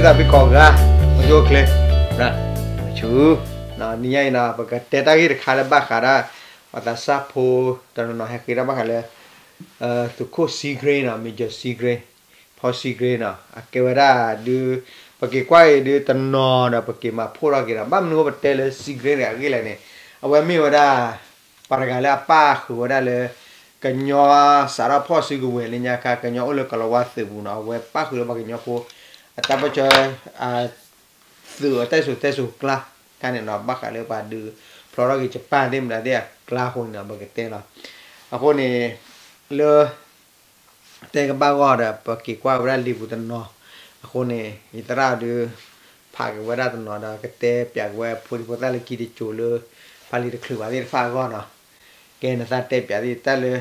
သးဘံၣ်ကိးဂၤ အိၣ်ဆူၣ်အိၣ်ချ့ ဆူ နံၤညါအံၤနီၤ ပကတဲတၢ်ဂ့ၢ်တခါလၢဘၣ်ဃးဒၣ် ပှၤသးစၢ်ဖိတနီၤနီၤဟဲဃ့တၢ်ဘၣ်ဃးလၢ သုးခိၣ် Seagrim နီၤ Major Seagrim, Paul Seagrim နီၤ အကဲဝဲဒၣ်ဒုး ပက့ၤကွၢ်အံၤဒုးတနီၤဒီး ပက့ၤမၤဖှိၣ်ထီၣ်က့ၤဒီး ဘၣ်မနုၤအဃိပတဲလၢ Seagrim န့ၣ်အဂ့ၢ်လဲၣ်န့ၣ် အဝဲမ့ၢ်ဝဲဒၣ် ပှၤတဂၤလၢအပၣ်ဃုာ်ဝဲဒၣ်လၢ ကညီစးထီၣ်ဖီၣ်စုကဝဲၤလၢညါခါ ကညီအိၣ်လၢကီၤလၤဝါသုးပူၤနီၤ အဝဲပၣ်ဃုာ်လၢပှၤကညီဖိ အတၢ်ပၢၢ်ဆၢ သုးအတၢ်စံၣ်စိၤတဲစိၤကျါ တၢ်န့ၣ်နီၤ ဘၣ်ဃးလၢပှၤဒုးဖျိထီၣ်က့ၤ Japan သ့ၣ်မတၤသ့ၣ်အကျါအဃိန့ၣ်နီၤ ပကတဲလီၤ. အဃိန့ၣ် လၢ တဲကဘၣ်ဂီၢ်ဒီး ပက့ၤကွၢ်ဝဲဒၣ်လံာ်ပူၤတနီၤ အဃိန့ၣ် ယသရၣ်ဒုး ဖးက့ၤဝဲဒၣ်တနီၤဒီး ကတဲပၠးက့ၤဝဲဖိဒံဖိသၣ်လၢခံတစိၤလၢ ဖးလံာ်တချုးဘၣ်သ့ၣ်တဖၣ်အဂီၢ်နီၤ. ကဲနသးတဲပၠးသ့ၣ်တၢ်လၢ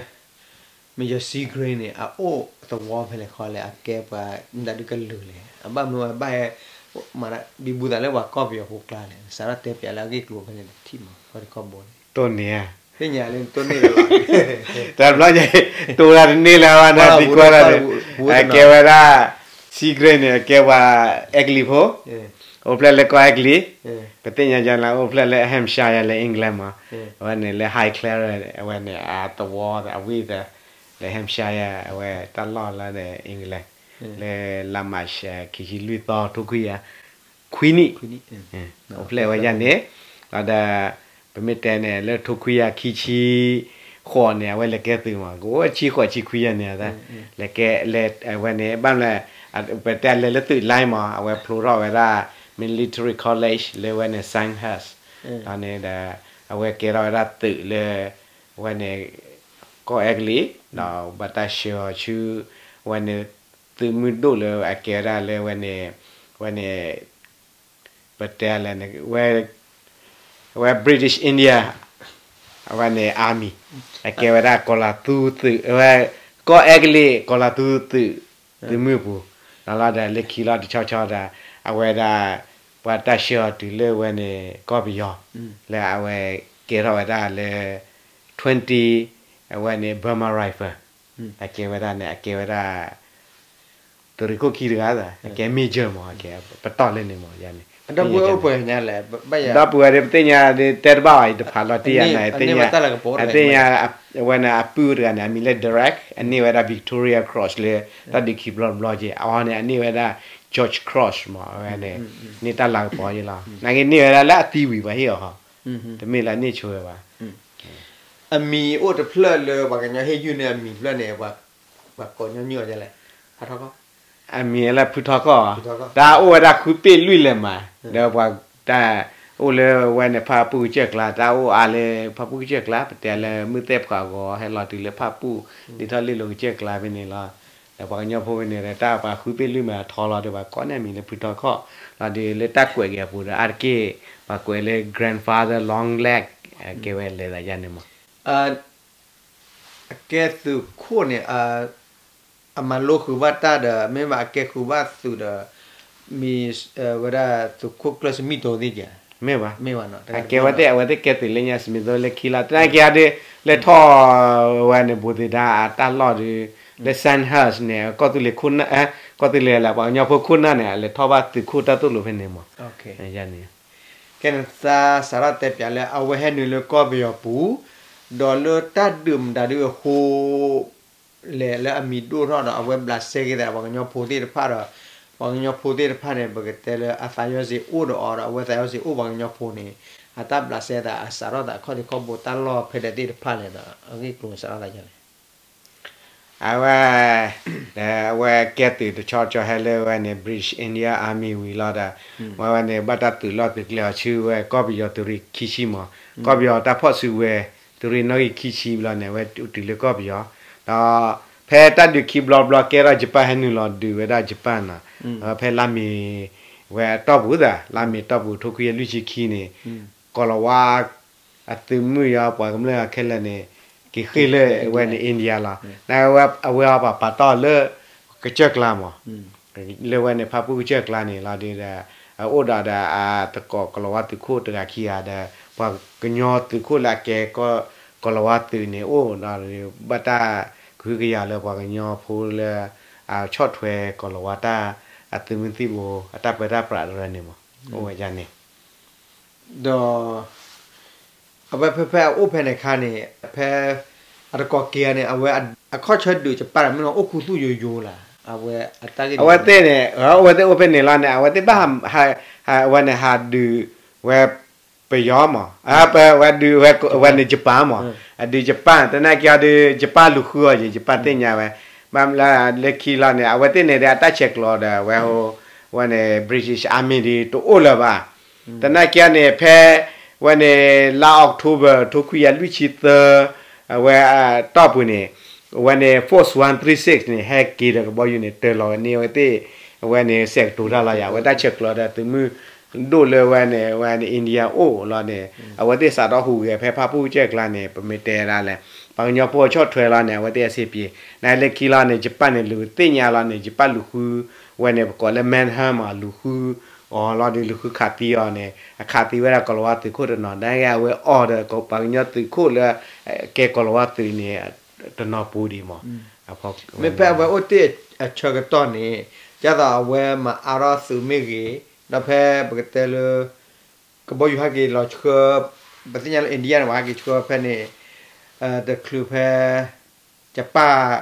Major Seagrim န့ၣ် အအိၣ်သဝီဖဲလဲၣ်ခီလဲၣ် အကဲပှၤမတၤဒုးကလုာ်လဲၣ် အဘၣ်မနုၤဝဲဘၣ်ဟဲ မၤဒ်ဘူးသးလၢပှၤကီၢ်ပယီၤဖိကျါလဲၣ် စးထီၣ်တဲပၠးလၢအဂ့ၢ်ကျိၤဖဲန့ၣ်တထံၣ်မး ခီတခီဘိန့ၣ် တိၢ်န့ၢ်ဧါ သ့ၣ်ညါလၢတိၢ်န့ၢ်လီၤ တဘျီညါ တိၢ်တၢ်တန့ၢ်လၢၤဘၣ်န့ၣ် သံကွၢ်လီၤန့ၣ် အကဲဝဲဒၣ် Seagrim န့ၣ် အကဲပှၤအဲကလံးဖိ အိၣ်ဖျဲၣ်လၢကီၢ်အဲကလံး ပသ့ၣ်ညါယါလၢအိၣ်ဖျဲၣ်လၢ Hampshire လၢ England မး အဝဲန့ၣ်လၢ Highclere အဝဲန့ၣ် အသဝီအဝ့ၢ်သၢ လၢ Hampshire အဝဲတၢ်လီၢ်လၢ England လၢလါမးရှး ခံဆံလွံၢ်သီ ထိခွံယၤ ခွံနံၣ် အိၣ်ဖျဲၣ်ဝဲယၤန့ၣ် လီၤဒီး ပမ့ၢ်တဲန့ၣ် လၢထိခွံယၤခံဆံဃိးန့ၣ် အဝဲလဲၤကဲသုးမး ကအိၣ်ဆံဃိးဆံခွံယၤန့ၣ် လဲၤကဲလဲၤဝဲန့ၣ် ဘၣ်မလဲၣ် ပတဲလဲၤလၢသုး line မး အဝဲဖျိထီၣ်ဝဲဒၣ် military college လၢဝဲန့ၣ် Sandhurst ဒီးန့ၣ်ဒီး အဝဲကဲထီၣ်ဝဲဒၣ်သုးလၢ ဝဲန့ၣ် ကီၢ်အဲကလံး ဒီးဘၣ်တၢ်ဆှၢအီၤဆူ ဝဲန့ၣ် သုးမုၢ်ဒိၣ်လၢအကဲဝဲဒၣ်လၢဝဲန့ၣ် ဝဲန့ၣ် ပတဲလဲၣ်န့ၣ် ဝဲ British India အဝဲန့ၣ် army အကဲဝဲဒၣ်ကီၤလၤသူသုး ဝဲ ကီၢ်အဲကလံး ကီၤလၤသူသုး သုးမုၢ်ပူၤ လီၤလီၤဒီးလၢခံလီၤတဆီဆီဒီး အဝဲဒၣ် ပှၤတၢ်ဆှၢအီၤတုၤလၢဝဲန့ၣ် ကီၢ်ပယီၤ လၢအဝဲကဲထီၣ်ဝဲဒၣ်လၢ twenty အဝဲန့ၣ် Burma Rifle အကဲဝဲဒၣ်န့ၣ် အကဲဝဲဒၣ် သုးရ့ၣ်ခိၣ်ခံတဂၤ အကဲ major မး အကဲ ပတီၢ်လၢန့ၣ်မး ယၤန့ၣ် ဒီပုၢ်ဝဲၢ်ဒ်ပသ့ၣ်ညါ တဲတဘၣ်အီၤ ယတဖးလီၤတံၢ်ယၤန့ၣ် သ့ၣ်ညါ အဝဲန့ၣ်အပုၢ်တဂၤန့ၣ် အမံၤလၢ Dirac အန့ၢ်ဝဲဒၣ် Victoria Cross လၢ တၢ်ဒုးခံဘျီတဘျီက့ၤ အဝဲန့ၣ် အန့ၢ်ဝဲဒၣ် George Cross မး အဝဲန့ၣ် န့ၢ်တၢ်လၤကပီၤက့ၤလီၤ နာ်က့န့ၢ်ဝဲဒၣ်လၢအသံဝံၤပှၤဟ့ၣ်အီၤဟီ တမ့ၢ်လၢအန့ၢ်ဆိဝဲဘၣ် အမံၤအိၣ်တဖျၢၣ်လၢပှၤကညီဟ့ၣ်ယုၢ်န့ၢ်အမံၤတဖျၢၣ်န့ၣ် ပှၤကိးညီနုၢ်အီၤဒ်လဲၣ် ဖုထီကီၢ် အမံၤလၢဖုထီကီၢ် တၢ်အိၣ်ဝဲဒၣ်ဃုပ့ၣ်လွံၢ်လဲၤမး ဒီးပှၤတၢ်အိၣ်လၢဝဲန့ၣ် ဖၣ်ပူၣ်ကစၢၢ်ကျါ တၢ်အိၣ်အါလၢဖၣ်ပူၣ်ကစၢၢ်ကျါ ပတဲလၢမုၢ်သဲၣ်ဖှးဂီၤ ဟဲလီၤတုၤလၢဖၣ်ပူၣ် ဒ်ထီၣ်လ့ၣ်လိၤကစၢၢ်ကျါဖဲန့ၣ်လီၤ ဒီးပှၤကညီဖိဖဲန့ၣ်ဒီး တၢ်ပှၤဃုပ့ၣ်လွံၢ်မးထီလီၤဒီး ပှၤကိးန့ၢ်အမံၤလၢဖုထီကီၢ် လီၤဒီးလၢတၢ်ကွဲးက့ၤအပူၤဒီး အါတက့ၢ် ပှၤကွဲးလၢ grandfather long leg ကဲဝဲလဲၤသးယါန့ၣ်မး အကဲသုးခိၣ်န့ၣ် အမၤလိဃုာ်ဘၣ်တၢ်ဒီး မ့ၢ်ဘၣ်အကဲဃုာ်ဘၣ်သုးဒီး မ့ၢ်ဝဲဒၣ်သုးခိၣ်ကျၢၢ်စမံၣ်တိၤသ့ၣ်ကဲ မ့ၢ်ဘၣ် မ့ၢ်ဘၣ်နီၤ အကဲဝဲသ့ၣ် အဝဲသ့ၣ်ကဲသုးလၢညါ စမံၤသိလၢခံလီၤ တနာ်က့အဒုး လဲၤထီၣ်ဝဲန့ၣ် ဘူးသ့ၣ်တၢ်အတၢ်လီၢ်ဒီး လၢ Sandhurst န့ၣ် ကီၢ်သူလ့ၤခိၣ်နၢ် ကီၢ်သူလ့ၤလၢပှၤကညီဖိခိၣ်နၢ်န့ၣ် လဲၤထီၣ်ဘၣ်သုးခိၣ်တၢ်သိၣ်လိဖဲန့ၣ်မး န့ၣ် ကဲနသးစးထီၣ်တဲပၠးလၢ အဝဲဟဲနုာ်လၢကီၢ်ပယီၤပူၤ ဒီးလၢတၢ်ဒုးမတၤဒုးအဃိ လဲၤလၢအမံၤဒိၣ်ထီၣ်ဒီး အဝဲဘျးစဲက့ၤသး ပှၤကညီဖိသ့ၣ်တဖၣ်ဒီး ပှၤကညီဖိသ့ၣ်တဖၣ်န့ၣ် ပကတဲလၢအသးယီၢ်စ့အိၣ်ဒီးအီၤဒီး အဝဲသးယီၢ်စ့အိၣ်ပှၤကညီဖိန့ၣ် အတၢ်ဘျးစဲသး အစးထီၣ်သးခီၣ်ထံးခီၣ်ဘိတၢ်လီၢ်ဖဲဒၣ်သ့ၣ်တဖၣ်လဲၣ်ဒီး အဂ့ၢ်ကျိၤစးထီၣ်သးယါလဲၣ် အဝဲ အဝဲကဲသုးတဆီဆီဟဲလၢဝဲန့ၣ် British India Army ဝံၤလီၤဒီး ဝဲဝဲန့ၣ် ဘၣ်တၢ်သုးလီၢ်သုးကျဲအီၤဆူဝဲ ကီၢ်ပယီၤသုးရ့ၣ်ခံဆံမး ကီၢ်ပယီၤတၢ်ဖီၣ်စုကဝဲၤ သုးရ့ၣ်နီၣ်ဂံၢ်ခံဆံဘျီန့ၣ် အဝဲတုၤလၢကီၢ်ပယီၤ ဒီးဖဲတၢ်ဒုးခံဘျီဘျီကဲထီၣ် Japan ဟဲနုာ်လီၤဒုးဝဲဒၣ် Japan နီၤ ဖဲလါမ့ၤဝဲအတီၢ်ပူၤသး လါမ့ၤတီၢ်ပူၤ ထိခွံလွံၢ်ဆံခံန့ၣ် ကီၤလၤဝါ အသုးမုၢ်ယီၤပှၤကမျၢၢ်ခဲလၢာ်န့ၣ် က့ၤဃ့ၢ်လၢဝဲန့ၣ် India လီၤ. နအဝဲအီၤပှၤပာ်တီၢ်လၢကစၢၢ်ကျါမး လၢဝဲန့ၣ် ဖၣ်ပူၣ်ကစၢၢ်ကျါန့ၣ်လီၤဒီး အအိၣ်ဒီးဒီးအသကိးကီၤလၤဝါသုးခိၣ်တဂၤခံဂၤဒီး ပှၤကညီသုးခိၣ်လၢအကဲကီၤလၤဝါသုးန့ၣ် အိၣ်ဒီးဘၣ်တၢ်ကဟုကယာ်လၢပှၤကညီဖိလၢ အဆီၣ်ထွဲကီၤလၤဝါတၢ် အသုးမုၢ်သံၣ်ဘိ အတၢ်ပၢတၢ်ပြးတရၢန့ၣ်မး အိၣ်ဝဲဒ်န့ၣ် ဒီး အဝဲဖဲဖဲအအိၣ်ဖဲန့ၣ်အခါန့ၣ် ဖဲ အတကိးက့ၤန့ၣ် အဝဲအခီၣ်ဆၢဒုးယပၣ်ဒီး မ့ၢ်လီၤအိၣ်ခူသူၣ်ယိယိလၢ အဝဲအတၢ်ဂ့ၢ်န့ၣ် အဝဲသ့ၣ်န့ၣ် အဝဲသ့ၣ်အိၣ်ဖဲန့ၣ်လီၤန့ၣ် အဝဲသ့ၣ်ဘၣ် အဝဲန့ၣ်ဟးဒုးဝဲ ပယီၤမး ပဝဲဒုးဝဲန့ၣ် ယပၣ်မး အဒုးယပၣ် သနာ်က့အီၤဒီး ယပၣ်လူၤဃုအီၤယံၤ ယပၣ်သ့ၣ်ညါဝဲ ဘၣ်မနုၤလၢခံလီၤန့ၣ် အဝဲသ့ၣ်န့ၣ်ဒီးအတၢ်ဆဲးကျိးဒီး အဝဲ ဝဲန့ၣ် British Army ဒ်တအိၣ်လၢၤဘၣ် သနာ်က့န့ၣ် ဖဲ ဝဲန့ၣ် လါ October ထိခွံကယၤလွံၢ်ဆံသၢ အဝဲတီၢ်ပူၤန့ၣ် အဝဲန့ၣ် Force one three six န့ၣ် ဟဲက့ၤဒီးကဘီယူၤန့ၣ် တၢၤလီၤဝဲန့ၢ်အဝဲသ့ၣ် အဝဲန့ၣ် စဲးကတိၤတၢ်လီၤယၤ အဝဲတၢ်ဆဲးကျိးဒီးသုးမုၢ်ဒိၣ်လၢဝဲန့ၣ် ဝဲန့ၣ် India အိၣ်လီၤန့ၣ် အဝဲသ့ၣ်စးထီၣ်ဟူးဂဲၤဖဲဖၣ်ပူၣ်ကစၢၢ်ကျါန့ၣ် ပမ့ၢ်တဲဒၣ်လဲၣ် ပှၤကညီဖိဆီၣ်ထွဲလီၤန့ၣ် အဝဲသ့ၣ်အဆ့ပံၤ နလၢခံလီၤန့ၣ် ယပၣ်န့ၣ် လူၤသ့ၣ်ညါလီၤန့ၣ် ယပၣ်လူၤဃု ဝဲန့ၣ် ပကိးလၢ manhunt မး လူၤဃုအီၤလီၤဒီး လူၤဃုခးသံအီၤန့ၣ် အခးသံဝဲဒၣ်ကီၤလၤဝါသုးခိၣ်တနီၤ နက့အဝဲအိၣ်ဒီးပှၤကညီသုးခိၣ်လၢ ကဲကီၤလၤဝါသုးန့ၣ် တနီၤပူၤဒံးမး မ့ၢ်ဖဲအဝဲအိၣ်တ့ၢ်အဆၢကတီၢ်န့ၣ် ဒ်သိးအဝဲမၤအါထီၣ်သုးမ့ၢ်ဂ့ၤ ဒီးဖဲပကတဲလၢ ကဘီယူၤဟဲက့ၤလီၤဆှၢ ပသ့ၣ်ညါလၢ India န့ၣ် ပှၤဟဲက့ၤဆှၢဖဲန့ၣ် တချုးဖဲ ယပၣ်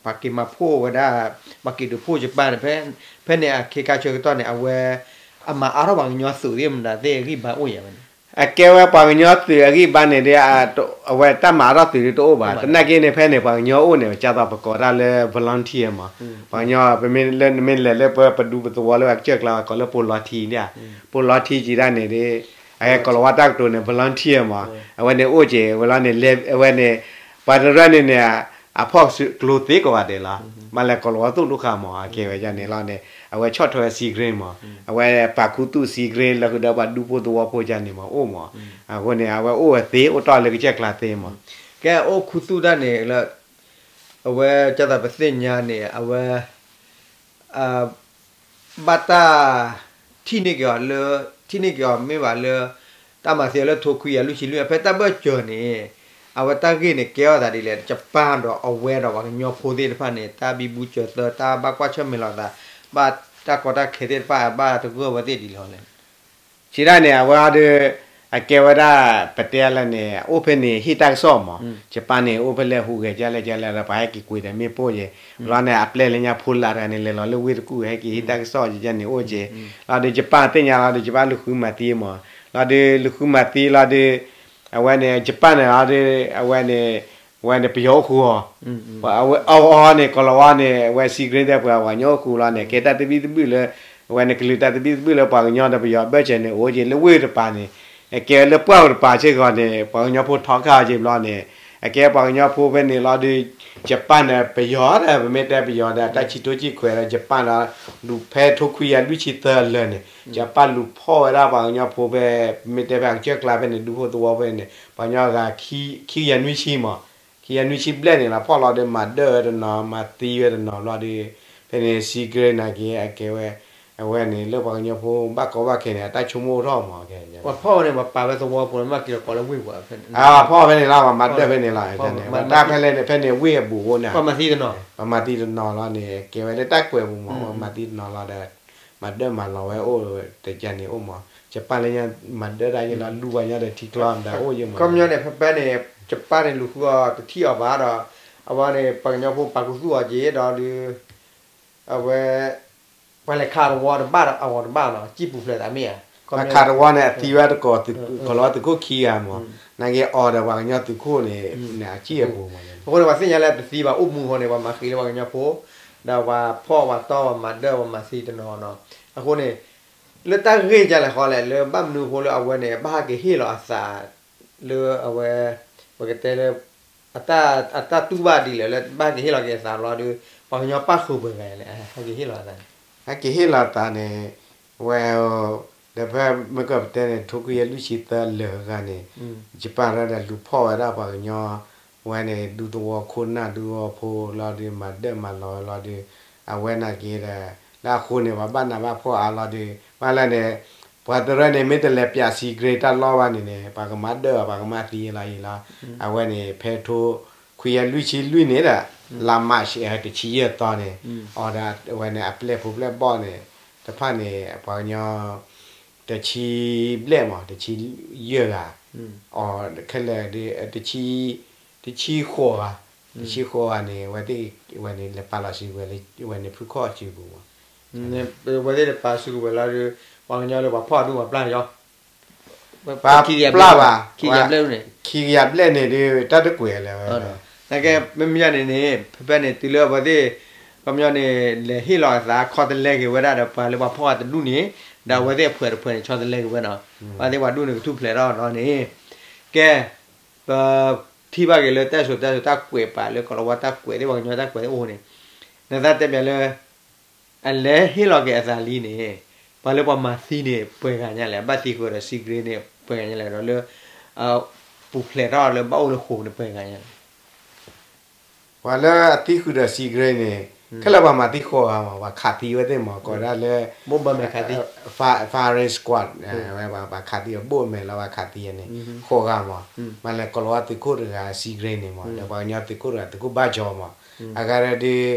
ပှၤက့ၤမၤဖှိၣ်ဝဲဒၣ် ပှၤက့ၤဒုးဖှိၣ်ယပၣ်န့ၣ် ဖဲန့ၣ်အခ့ခါဆၢကတီၢ်န့ၣ် အဝဲ အမၤအါထီၣ်ပှၤကညီသုးသ့ၣ်မတၤသ့ၣ်အဂံၢ်ဘါအိၣ်ယၤဝဲန့ၣ် အကဲဝဲပှၤကညီသုးအဂံၢ်ဘါန့ၣ်ဒီး အဝဲတၢ်မၤအါထီၣ်သုးဒ်တအိၣ်ဘၣ် သနာ်က့န့ၣ် ဖဲန့ၣ် ပှၤကညီအိၣ်န့ၣ် ဒ်သိးပကိးတၢ်လၢ volunteer မး ပှၤကညီ ပမ့ၢ်လဲၤလၢပဒူပသဝီလၢပှၤကစၢၢ်ကျါ ကိးလၢပိၢ်လီထံဒၣ် ပိၢ်လီထံကံဒၣ်န့ၣ်ဒီး အကဲကီၤလၤဝါတၢ်ကတိၤန့ၣ် volunteer မး အဝဲန့ၣ်အိၣ်က့ၤဝဲလီၤန့ၣ် အဝဲန့ၣ် ပှၤတရၢန့ၣ်န့ၣ် အဖီၣ်ကျိသ့ကိးဂၤဒဲးလီၤ မ့ၢ်လၢကီၤလၤဝါသိၣ်လိဃာ်မး အကဲဝဲဒ်န့ၣ်လီၤန့ၣ် အဝဲဆီၣ်ထွဲဝဲ Seagrim မး အဝဲပာ်ခူသူၣ် Seagrim လၢဃုာ်ဒီးပှၤဒူဖိသဝီဖိဒ်န့ၣ်မး အိၣ်မး အဃိန့ၣ် အဝဲအိၣ်ဝဲသ့ အိၣ်တ့ၢ်လၢကစၢၢ်ကျါသ့မး ကဲအိၣ်ခူသူၣ်တၢ်န့ၣ်လၢ အဝဲဒ်သိးပသ့ၣ်ညါန့ၣ် အဝဲ ဘၣ်တၢ် ထံၣ်န့ၢ်က့ၤအီၤလၢ ထံၣ်န့ၢ်က့ၤအီၤမ့ၢ်ဘၣ်လၢ တၢ်မၤသံအီၤလၢထိခွံကယၤလွံၢ်ဆံလွံၢ် ဖဲတၢ်ဘၢၣ်စၢၤန့ၣ် အဝဲတၢ်ဂ့ၢ်န့ၣ် ကဲထီၣ်သးဒ်လဲၣ် ယပၣ်ဒီးအဝဲဒီးပှၤကညီဖိသ့ၣ်တဖၣ်န့ၣ် တၢ်ဘံဘူစၢၤသၢ တၢ်ဘၣ်ကွၢ်ဆၢၣ်မဲာ်လိာ်သး ဘၣ်တၢ်ကီတၢ်ခဲသ့ၣ်တဖၣ် ဘၣ်သဂၢၢ်ဝဲသ့ၣ်ဒ်လဲၣ်လဲၣ် စံးဒၣ်န့ၣ် အဝဲအီၤဒီး အကဲဝဲဒၣ် ပတဲလၢန့ၣ် အိၣ်ဖဲန့ၣ် ဟ့ၣ်တၢ်ကစီၣ်မး ယပၣ်န့ၣ် အိၣ်ဖဲလဲၣ်ဟူးဂဲၤကလဲၣ်ကလဲၣ်ဒီး ပှၤဟဲက့ၤကွံာ်ဒီးမ့ၣ်ပိၢ်ယဲၢ် လီၤန့ၣ် အပျဲၢ်လၢညါဖိလၢ်တဂၤန့ၣ် လဲၤလီၤလၢဝ့ၢ်တကူၣ် ဟဲက့ၤဟ့ၣ်တၢ်ကစီၣ်ယဲၢ်န့ၣ်အိၣ်က့ၤ လီၤဒီးယပၣ်သ့ၣ်ညါလီၤဒီး ယပၣ်လူၤဃုမၤသံမး လီၤဒီးလူၤဃုမၤသံလီၤဒီး အဝဲန့ၣ် ယပၣ်န့ၣ်လီၤဒီး အဝဲန့ၣ် ဝဲန့ၣ်ပယီၤအိၣ်ဃူအီၤ အဝဲအီၤန့ၣ် ကီၤလၤဝါန့ၣ် အဝဲ Seagrim ဒီးပှၤပှၤကညီအိၣ်ဃူလီၤန့ၣ် ကဲတၢ်သဘံၣ်သဘုၣ်လၢ အဝဲန့ၣ်ကလုာ်တၢ်သဘံၣ်သဘုၣ်လၢပှၤကညီဒီးပယီၤအဘၢၣ်စၢၤန့ၣ် အိၣ်က့ၤလၢဝ့ၢ်တပၤန့ၣ် အကဲလၢပှၢ်အိၣ်တပၤစ့ၢ်ကီးန့ၣ် ပှၤကညီဖိထီခါအီၤက့ၤဘျီန့ၣ် အကဲပှၤကညီဖိဖဲန့ၣ်လီၤဒီး ယပၣ်န့ၣ် ပယီၤဒီး ပမ့ၢ်တဲပယီၤဒီး တၢ်ဆံးထိကံၢ်ခွဲးဒီး ယပၣ်ဒီး လူၤဖဲထိခွံကယၤလွံၢ်ဆံသၢအလၢာ်န့ၣ် ယပၣ်လူၤဖီၣ်ဝဲဒၣ်ပှၤကညီဖိဖဲ ပမ့ၢ်တဲဖဲအကစၢၢ်ကျါဖဲန့ၣ် ဒူဖိသဝီဖဲန့ၣ် ပှၤကညီဂၤ ခံကယၤနွံဆံမး ခံကယၤနွံဆံဘျဲၣ်န့ၣ်လီၤ ဖီၣ်လီၤဒီးမၤဒၢၣ်ဝဲတနီၤ မၤသံဝဲတနီၤဘျီဒီး ဖဲန့ၣ် Seagrim နာ်က့ အကဲဝဲ အဝဲန့ၣ် လၢပှၤကညီဖိဘၣ်ကီဘၣ်ခဲန့ၣ် အတၢ်ဆိကမိၣ်အိၣ်ထီၣ်မး ပှၤဖီၣ်ဝဲန့ၣ် ပှၤပာ်ဝဲသဝီဖိန့ၣ် မ့ၢ်က့ၤလီၤကိးလၢဝ့ၢ်ပှၤဖဲန့ၣ် ဖီၣ်ဖဲန့ၣ်လီၤ ပှၤမၤဒၢၣ်ဖဲန့ၣ်လီၤ ဖဲန့ၣ် တၢ်ဖဲလဲၣ်န့ၣ် ဖဲန့ၣ်ဝ့ၢ်အဘူးအဃိန့ၣ် ပှၤမၤသံတနီၤလီၤန့ၣ် ကဲဝဲလၢတၢ်ကွဲးပူၤမး ပှၤမၤသံတနီၤလီၤဒီး မၤဒၢၣ်မၤလီၤဝဲအိၣ် တကန့ၣ်အိၣ်မး ယပၣ်လၢညါ မၤဒၢၣ်တၢ်ယလီၤလူၢ်ဝဲညါဒီးထံကျီမတၤအိၣ်ယမး ခီပညီန့ၣ် ဖဲဖဲန့ၣ် ယပၣ်န့ၣ်လူၤဃုအီၤတထံၣ်အီၤဘၣ်ဒီး အဝဲန့ၣ် ပှၤကညီဖိပာ်ခူသူၣ်အီၤက့ၤဒီးဒီး အဝဲ ပှၤလဲၤခးသဝီတဘၣ်ဒီးအဂီၤတဘၣ်နီၤ ကံၣ်ပူၤဖျဲးသးမ့ၢ်ဧါ ခးသဝီန့ၣ် အသံဝဲတကိး ကီၤလၤဝါသုးခိၣ်ခံဂၤမး နာ်က့အီၤဒီးပှၤကညီသုးခိၣ်န့ၣ် အကံၣ်အပူၤမး အဃိန့ၣ် ပှၤသ့ၣ်ညါလၢတသံဘၣ်အိၣ်မူအဃိန့ၣ် ပှၤမၤဃံးလၢပှၤကညီဖိ ဒီးပှၤဖီၣ်ပှၤတီပှၤမၤဒၢၣ်ပှၤမၤသံတနီၤနီၤ အဃိန့ၣ် လၢတၢ်ဂ့ၢ်ကလဲၣ်ဃီလဲၣ် လၢဘၣ်မနုၤအဃိလၢအဝဲန့ၣ် ဘၣ်ဟဲက့ၤဟ့ၣ်လီၤအသး လၢအဝဲ ပကတဲလၢ အတၢ်တူၢ်ဘၣ်ဒ်လဲၣ်လၢဘၣ်ဟဲက့ၤဟ့ၣ်လီၤက့ၤအသးဘျီဒီး ပှၤကညီပၣ်ဃုာ်ပှဲၤဂၤလဲၣ် ဟဲက့ၤဟ့ၣ်လီၤအသးန့ၣ် ဟဲက့ၤဟ့ၣ်လီၤအသးန့ၣ် ဝဲ ဒီးဖဲမ့ၢ်ကပတဲန့ၣ် ထိခွံယၤလွံၢ်ဆံသၢလၢာ်ဂၤန့ၣ် ယပၣ်ရၢဒီးလူၤဖီၣ်ဝဲဒၣ်ပှၤကညီ ဝဲန့ၣ် ဒူသဝီခိၣ်နၢ်ဒူသဝီဖိလီၤဒီး မၤဒၢၣ်မၤလီၤဝဲလီၤဒီး အဝဲနာ်က့ဒီး လၢအဃိန့ၣ် ပှၤဘၣ်နးဘၣ်ဖှီၣ်အါလီၤဒီး ဘၣ်လဲၣ်န့ၣ် ပှၤတရၢန့ၣ် မ့ၢ်တလဲၤပၠး Seagrim တၢ်လီၢ်ဘၣ်န့ၣ်န့ၣ် ပှၤကမၤဒၢၣ် ပှၤကမၤသံလီၤအံၤလီၤ အဝဲန့ၣ် ဖဲထိ ခွံကယၤလွံၢ်ဆံလွံၢ်န့ၣ်ဒီး လါမးရှး တဆံယဲၢ်သီန့ၣ် အီၤဒီးဝဲန့ၣ် အပျဲၢ်ဖိပျဲၢ်ဘီၣ်န့ၣ် တဖၣ်န့ၣ် ပှၤကညီ တဆံဘျဲၣ်မး တဆံယဲၢ်ဂၤ အီၤခဲလၢာ် တဆံဃိးဂၤ တဆံဃိးဂၤန့ၣ် ဝဲသ့ၣ်ဝဲန့ၣ် လဲၤပာ်လီၤစုကဝဲၤလၢ ဝဲန့ၣ်ဖုခီၣ်စုပူၤမး ဝဲသ့ၣ်လဲၤပာ်စုကဝဲၤလီၤဒီး ပှၤကညီလၢပှၤဖီၣ်အဒူၣ်ပှၤပျၢ်ယီၤ ပှၤပျၢ်ဘၣ် ခံကယၤဘျဲၣ်န့ၣ်ဒီး တၢ်တကွဲးလၢၤဝဲ နာ်က့ မ့မ့ၢ်ယၤန့ၣ်န့ၣ် ဖဲဖဲန့ၣ် တုၤလၢအဝဲသ့ၣ် ခီပညီန့ၣ် လဲၤဟ့ၣ်လီၤအသး ခီတလဲက့ၤဝဲဒၣ်ဒီး ပှၤလၢပှၤဖီၣ်အတဒူၣ်န့ၣ် ဒီးအဝဲသ့ၣ်အဖုတဖုန့ၣ် ဆီတလဲက့ၤဝဲနီၤ ပှၤသ့ၣ်ပှၤဒူၣ်န့ၣ် ကထူၣ်ဖျဲးထီၣ်နီၤန့ၣ် ကဲ ပထံၣ်ဘၣ်က့ၤလၢတၢ်စံၣ်စိၤတဲစိၤတၢ်ကွဲးပာ်လၢ ကီၤလၤဝါတၢ်ကွဲးသ့ၣ် ပှၤကညီတၢ်ကွဲးသ့ၣ်အိၣ်န့ၣ် နသးတဲပၠးလၢ အလဲၤဟ့ၣ်လီၤက့ၤအသးလံန့ၣ် ပှၤလၢပှၤမၤသံန့ၣ် ပှဲၤဂၤညါလဲၣ်, ဘၣ်သံဃုာ်ဒီး Seagrim န့ၣ် ပှဲၤဂၤညါလဲၣ်, ဒီးလၢ ပူၤဖျဲးထီၣ်လၢဘၣ်အိၣ်လၢဃိာ်န့ၣ် ပှဲၤဂၤညါလဲၣ်. ပှၤလၢအသံဃုာ်ဒီး Seagrim န့ၣ် ခဲလၢာ်ပှၤမၤသံဃိးဂၤမး, ပှၤခးသံဝဲသ့ၣ်မး, ကိးဒၣ်လၢ firing squad ပှၤခးသံအဘိၣ်အမဲာ်လၢပှၤခးသံန့ၣ် ဃိးဂၤမး, မ့ၢ်လၢကီၤလၤဝါသုးခိၣ်တဂၤ Seagrim န့ၣ်မး, ဒီးပှၤကညီသုးခိၣ်တဂၤ သုးခိၣ်ဘၣ်ကၠီမး, အဂၤဒီး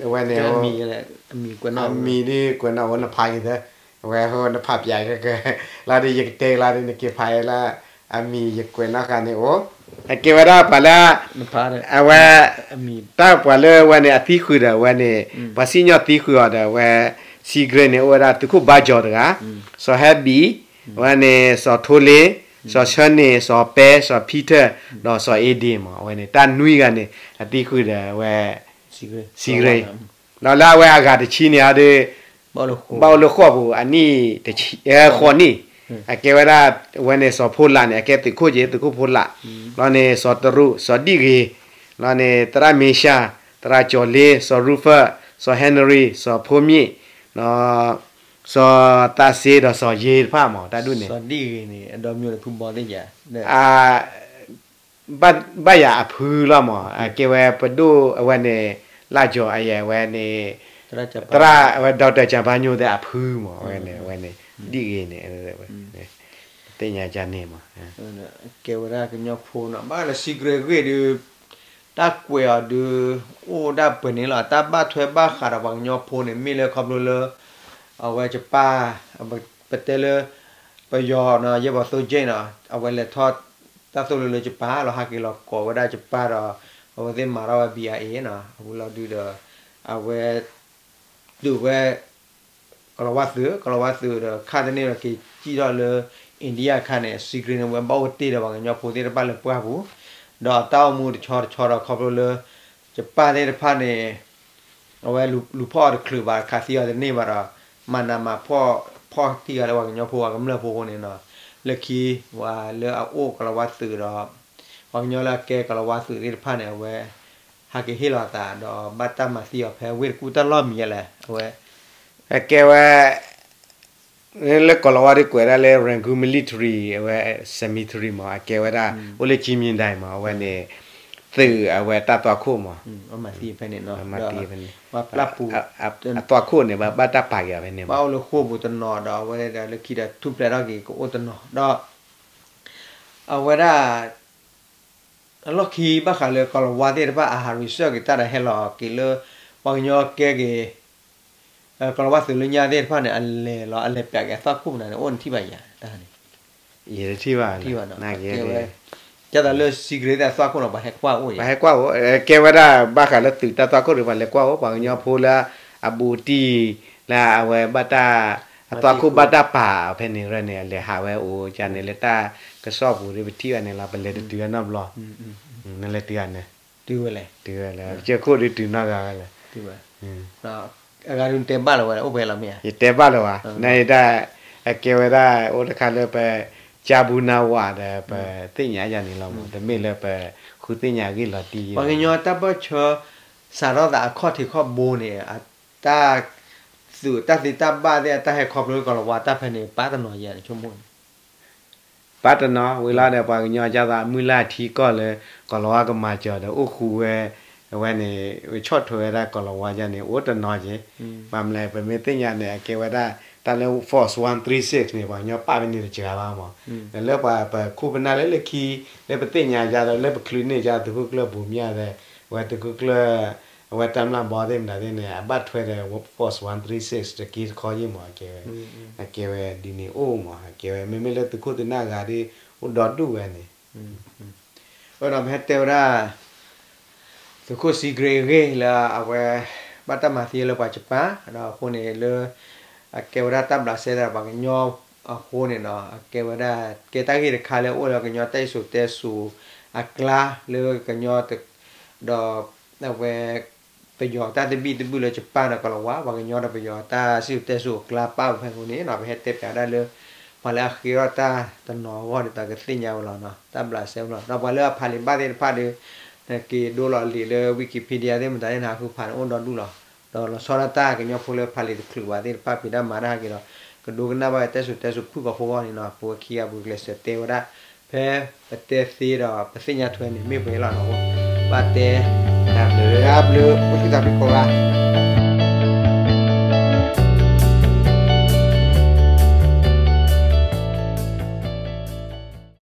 အဝဲန့ၣ် အမံၤဒ်ကွဲးနီၣ်အိၣ်နဖးယသၢ, အဝဲဟိနဖးပၠးကက လီၤဒီးယကတဲလီၤဒီးနက့ၤဖးလၢ အမံၤယကွဲးနီၣ်ဃာ်န့ၣ်အိၣ်, အကဲဝဲဒၣ်ပှၤလၢ အဝဲ တၢ်ပှၤလၢဝဲန့ၣ် အသံဃုာ်ဒီးဝဲန့ၣ် ပှၤစံၣ်ညီၣ်သံဃုာ်အီၤဒီးဝဲ Seagrim န့ၣ် အိၣ်ဝဲဒၣ်သုးခိၣ်ဘါကၠီၤတဂၤ, စီၤဟဲဘံၣ်, ဝဲန့ၣ် စီၤထိလ့, စီၤဆၢန့ၣ်, စီၤပဲ, စီၤဖံထၢၣ်, ဒီးစီၤအ့ဒ့မး, အဝဲန့ၣ် တၢ်နွံဂၤန့ၣ် အသံဃုာ်ဒီးဝဲ Seagrim, ဒီးလၢအဝဲအဂၤတဆံန့ၣ်ဒီး ဘၣ်အိၣ်လၢဃိာ်ပူၤ အနံၣ် ဃိးနံၣ်, အကဲဝဲဒၣ် ဝဲန့ၣ် စီၤဖိလးန့ၣ် အကဲသုးခိၣ်က့ၤ သုးခိၣ်ဖိလး, ဘျီန့ၣ် စီၤတရူး, စီၤဒံၣ်ဂ့ၤ, ဘျီန့ၣ် သရၣ်မ့ရှါ, သရၣ်ကၠီၤလ့, စီၤရူဖၢၣ်, စီၤဟဲနရံၤ, စီၤဖိမ့ၣ်, ဒီး စီၤသးစ့ဒီးစီၤယ့တဖၣ်မး တၢ်ဒူၣ်န့ၣ် ဘၣ်ယၤအဖုလီၤမး, အကဲဝဲပဒိၣ်အဝဲန့ၣ် လၢကၠီၤအယဲၢ်ဝဲန့ၣ် သရၣ်ဝဲ ဒီကတၢၢ်ကၠၤဘါညိသ့ၣ်အဖုမး, ဝဲန့ၣ် ဝဲန့ၣ် ဒ်ဂ့ၤန့ၣ် သ့ၣ်ညါကန့ၣ်မး ကဲဝဲဒၣ်ကညီဖိနီၤ, ဘၣ်လၢ Seagrim ဂ့ၢ်ဒီး တၢ်ကွဲးအီၤဒီး အိၣ်ဒၣ်ပှဲၤန့ၣ်လီၤ, တၢ်ဘၣ်ထွဲဘၣ်ဃးဒီးပှၤကညီဖိန့ၣ် မ့ၢ်လၢခီဖျိလၢ အဝဲကပၢ် ပတဲလၢ ပယီၤနီၤ ယဲၢ်ဘီသိကၠ့ၣ်နီၤ အဝဲလဲၤထီၣ်တၢ်သိၣ်လိလၢကပၢ်လီၤ, ဟးက့ၤလီၤကိးဝဲဒၣ်ကပၢ်ဒီး အဝဲသ့ၣ်မၤထီၣ်ဝဲ ဘံၣ်အါအ့ၣ် နီၤ, အဝဲလီၤဒုးဒီး အဝဲ ဒုးဝဲ ကီၤလၤဝါသုး, ကီၤလၤဝါသုးဒီး ခါတန့ၢ်ဒီးက့ၤစံၣ်ထီၣ်လၢ India အခါန့ၣ် Seagrim န့ၣ် ဝဲဘၣ်အိၣ်တ့ၢ်ဒီးပှၤကညီဖိသ့ၣ်တဖၣ်လၢပှၢ်ပူၤ, ဒီးတၢ်အိၣ်မူတဆီတဆီဒီးခီဖျိလၢ ကပၢ်သ့ၣ်တဖၣ်န့ၣ် အဝဲလူၤဖီၣ်အီၤတချုးဘၣ် ခးသံအီၤတန့ၢ်ဘၣ်ဒီး မၤနးမၤဖှီၣ်ထံၣ်အီၤလၢပှၤကညီဖိအကမျၢၢ်ဖိအဃိန့ၣ်နီၤ, လၢခံ ပှၤလၢအအိၣ်ကီၤလၤဝါသုးဒီး ပှၤကညီလၢအကဲကီၤလၤဝါသုးသ့ၣ်တဖၣ်န့ၣ် အဝဲ ဟးက့ၤဟ့ၣ်လီၤအသးဒီး ဘၣ်တၢ်မၤသံအီၤဖဲဝ့ၢ်တကူၣ်တၢ်လီၢ်မံၤယဲလဲၣ် အဝဲ အကဲဝဲ လၢကီၤလၤဝါဒီးကွဲးဒၣ်လၢ Rangoon Military အဝဲ Cemetery မး အကဲဝဲဒၣ် အိၣ်လၢကၠံမံဒဲမး အဝဲန့ၣ် သုးအဝဲတၢ်သွၣ်ခိၣ်မး မၤသံဖဲန့ၣ်နီၤ, အသွၣ်ခိၣ်န့ၣ် ဘၣ်တၢ်ပာ်က့ၤအီၤဖဲန့ၣ်မး, ဘၣ်အိၣ်လၢဃိာ်ပူၤတနီၤဒီး အဝဲဒၣ်လၢခံဒီးထူၣ်ဖျဲးထီၣ်က့ၤကအိၣ်တနီၤဒီး အဝဲဒၣ် အလီၢ်ခံဘၣ်ဃးလၢကီၤလၤဝါသ့ၣ်တဖၣ်အဟးရံစၢၢ်က့ၤတၢ်ဒီးဟဲလီၤက့ၤလၢ ပှၤကညီကဲက့ၤ ကီၤလၤဝါသုးလၢညါသ့ၣ်တဖၣ်န့ၣ် အလဲၤလီၤ အလဲၤပၠးက့ၤအသွၣ်ခိၣ်ပူၤန့ၣ် အိၣ်နထံၣ်ဘၣ်ယၤတၢ်န့ၣ်, ယတထံၣ်ဘၣ်, ကဲဝဲ ကဲသးလၢ Seagrim သ့ၣ်အသွၣ်ခိၣ်နီၤ ပှၤဟဲကွၢ်အိၣ်, ပှၤဟဲကွၢ်အိၣ်, ကဲဝဲဒၣ်ဘၣ်ဃးလၢသုးတၢ်သွၣ်ခိၣ်ဒီး ပှၤလဲၤကွၢ်အိၣ် ပှၤကညီဖိလၢအဘူးတံၢ် လၢအဝဲဘၣ်တၢ် အသွၣ်ခိၣ်ဘၣ်တၢ်ပာ်ဖဲန့ၣ်ရၢန့ၣ် အလဲၤဟးဝဲအိၣ်ကန့ၣ်လၢတၢ်ကစီၣ်ပူၤဒီး ပထံၣ်ဘၣ်န့ၣ်လီၤ ပလဲၤတတုၤဝဲနီတဘျီ, နလဲၤတုၤဧါန့ၣ်, တုၤဝဲလဲၣ်, တုၤဝဲလၢ ကစၢၢ်ခိၣ်ဒုးတုၤနီတဂၤဝဲလဲၣ်, အဂၤဒုးနတဲဘၣ်လၢၤဝဲ အိၣ်ဖဲလီၤမ့ၢ်ဧါ, ယတဲဘၣ်လၢၤဝဲ, နဒၣ် အကဲဝဲဒၣ် အိၣ်တခါလၢပ ကၠါဘူနါဝးဒီး ပသ့ၣ်ညါယၤန့ၣ်လီၤမး, တမ့ၢ်လၢပဃုသ့ၣ်ညါအဂ့ၢ်လီၤတံၢ်, ပှၤကညီတၢ်ပၢၢ်ဆၢ စးထီၣ်သးအခီၣ်ထံးခီၣ်ဘိန့ၣ် တၢ် သုးတၢ်သ့တၢ်ဘၣ်သ့ၣ် အတၢ်ဟဲခီဖျိကီၤလၤဝါတၢ်ဖဲန့ၣ် ပၢ်တနီၤယဲၢ်န့ၣ် ဆိကမိၣ်န့ၣ် ပၢ်တနီၤ ဝံၤလီၤဒီး ပှၤကညီကၢ်သးမုၢ်လၢ်ထံကီၢ်လၢ ကီၤလၤဝါကမၤစၢၤဒီး အိၣ်ဃူဝဲ အဝဲန့ၣ် ဆီၣ်ထွဲဝဲဒၣ်ကီၤလၤဝါယဲၢ်န့ၣ် အိၣ်တနီၤက့ၤ, ဘၣ်မနုၤလဲၣ် ပမ့ၢ်သ့ၣ်ညါန့ၣ် အကဲဝဲဒၣ် တၢ်လၢ Force one three six န့ၣ် ပှၤကညီပာ်ဖဲန့ၣ်တစှၤဘၣ်မး, လၢပှၤပခိၣ်ပနၢ်လၢလၢခံ လၢပသ့ၣ်ညါယါဒီး လၢပချုးန့ၢ်ယါသုးခိၣ်ကျၢၢ်ဘိမၠၣ်သဲး, အဝဲသုးခိၣ်ကျၢၢ် အဝဲတၢ်မျၢ်ဘီသ့ၣ်မတၤသ့ၣ်န့ၣ် အဘၣ်ထွဲဒီး Force one three six တက့တခီယ့ၢ်မး, အကဲဝဲဒ်န့ၣ်အိၣ်မး, အကဲဝဲ မ့မ့ၢ်လၢသုးခိၣ်သုးနၢ်ဂၤဒ် အိၣ်ဒီဒူၣ်ဝဲန့ၣ် အၢ ဒီးပဟဲတဲဝဲဒၣ် သုးခိၣ်စံကြ့အဂ့ၢ်လၢအဝဲ ဘၣ်တၢ်မၤသံလၢပှၤ Japan ဒီးအဃိန့ၣ်လၢ အကဲဝဲဒၣ်တၢ်ဘျးစဲဒီးပှၤကညီအဃိန့ၣ်ဒီး အကဲဝဲဒၣ် ကဲတၢ်ဂ့ၢ်တခါလၢအိၣ်လၢကညီတၢ်စံၣ်စိၤတဲစိၤအကျါလၢကညီ ဒီး အဝဲ ပယီၤတၢ်သဘံၣ်သဘုၣ်လၢ Japan ဒီးကလၤဝါ ပှၤကညီဒီးပယီၤတၢ်စံၣ်စိၤတဲစိၤအကျါပာ်ဖဲအဃိန့ၣ် ပဟဲတဲပၠးဒၣ်လၢ ပှၤလၢအဃ့ထီၣ်တၢ်တနီၤအဂီၢ်ဒ်သိးကသ့ၣ်ညါဝဲလီၤနီၤ, တၢ်ဘျးစဲဝဲလီၤ. ဒီးပှၤလၢအဖးလံာ်ဘၣ်သ့ၣ်တဖၣ်ဒီး နက့ၤဒိလီၤလံာ်လၢ Wikipedia သ့ၣ်မတၤန့ၣ် နဟးဃုဖးန့ၣ်အိၣ်ဒီဒူၣ်လီၤ. ဒီးလီၤဆီဒၣ်တၢ်ကညီဖိလၢဖးလံာ်တချုးဘၣ်သ့ၣ်တဖၣ်ဖံးတၢ်မၤတၢ်ဟဲက့ၤဒီး ကဒိကနၣ်ဘၣ်ဝဲတၢ်စံၣ်စိၤတဲစိၤဖုၣ်ကိာ်ဖိအဂီၢ်န့ၣ်နီၤ, ပဝဲခံဂၤပူၤကျဲးစၢးတဲဝဲဒၣ် ဖဲပတဲသ့ဒီးပသ့ၣ်ညါထွဲန့ၣ် မ့ၢ်ပှဲၤလီၤနီၤ, ဘၣ်တဲ တၢ်ဘျုးဒၣ်ဘျုး အိၣ်ဆူၣ်သးဖှံကိးဂၤ